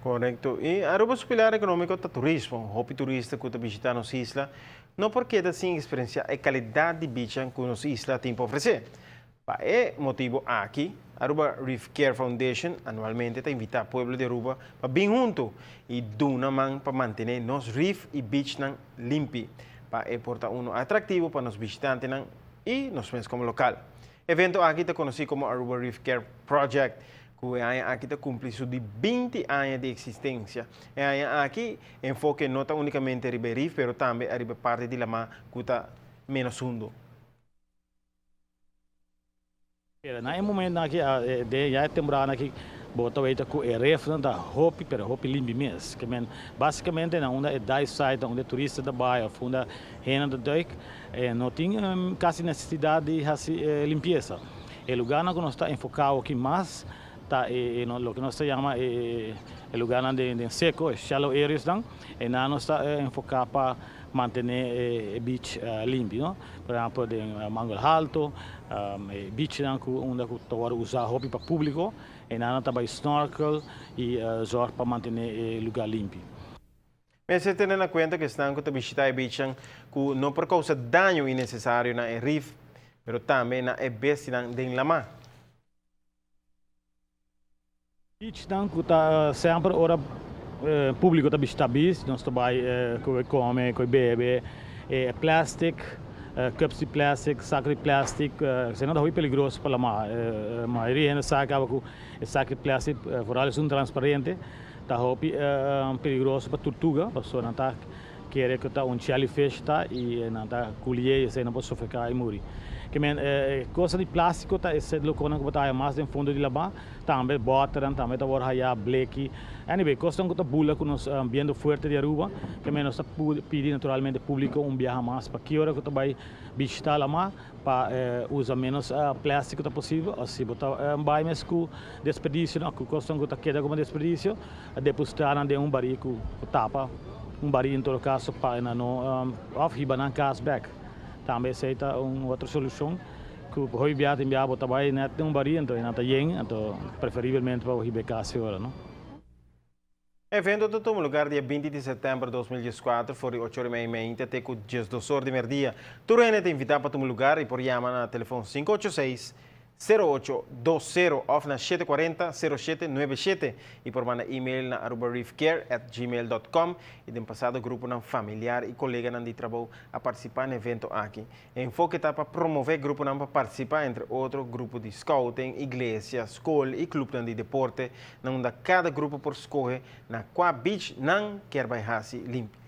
Korekto. I Aruba su pilar ekonómiko ta turismo. Hopi turista ku ta bishitá nos isla no por keda sin eksperensiá e kalidat di bichan ku nos isla tin pa ofresé. Pa e motibu aki, Aruba Reef Care Foundation anualmente ta invitá pueblo di Aruba pa bin huntu i duna man pa mantené nos rif i bichnan limpi, pa e por ta unu atraktivo pa nos bishitantenan i nos mes komo lokal. Evento aki ta konosí komo Aruba Reef Care Project, ku e aña aki ta kumpli su di binti aña di eksistensia. E aña aki enfoke no ta únikamente riba e rif, pero tambe ariba e parti di lamá ku ta ménos hundu. Pero na e momentonan aki, den ya e temporadanan aki, bo ta weta ku e refnan ta hopi, pero hopi limpi mes. Ke men, basikamente na unda e dive site, na unda e turista ta bai òf unda hende ta duik, no tin kasi nesesidat di hasi limpiesa. E lugarnan ku nos ta enfoká aki mas ta e loke nos ta yama e lugarnan den seko, e shallow areasnan, einan nos ta enfoká pa mantené e beach limpi, no. Por ehèmpel den Mangel Halto, e beachnan ku unda ku ta wòrdu usá hopi pa públiko, einan nan ta bai snorkel i zòrg pa mantené e lugá limpi. Mester tene na kuenta ku esnan ku ta bishitá e bichnan ku no por kousa daño innesesario na e rif, pero tambe na e bestianan den lamá. Bichnan ku ta semper ora públiko ta bishitá bis, nos ta bai koe kome, koe bebe, e plastic, cups di plastic, saku di plastic, esei nan ta hopi peligroso pa lamá. Mayoria hende sa kaba ku e sak di plastic, foral esun transparente, Ta hopi peligroso pa turtuga pasobra nan ta kere ku ta un jellyfish ta i nan ta kulié i esei nan por sofoká i muri. Ke men e kosa di plástiko ta e lokonan ku bo ta haya mas den fondo di labá, tambe bòternan tambe ta wòrdu hayá, bleki, anyway kosnan ku ta bula ku nos biendo fuerte di Aruba. Ke men nos ta pidi naturalmente públiko un biaha mas pa ki ora ku ta bai bishitá lamá Pa usa menos plástico ta posibel o si bo ta bai mes cu desperdicio cu cosnan cu ta keda como desperdicio deposita nan den un bari cu tapa un bari en todo caso pa nan no of hiba nan cas bek tambe esey ta un otro solucion cu hopi bia tin bia bo ta bai net den un bari enton nan ta yen enton preferibelmente pa bo hiba e cas e ora no. E evento ta tuma lugar dia 20 di sèptèmber 2014 for di ocho ora i mei meinta te ku diesdos or di merdia. Tur hende ta invitá pa tuma lugar i por yama na telefòn 586 0820 òf na 740 0797 i por manda email na arubareefcare@gmail.com i den pasado gruponan familiar i koleganan di trabou a partisipá na evento aki. E enfoke ta pa promové gruponan pa partisipá, entre otro grupo di scouting, iglesia, skol i klupnan di deporte, na unda kada grupo por skohe na kua beach nan kier bai hasi limpi.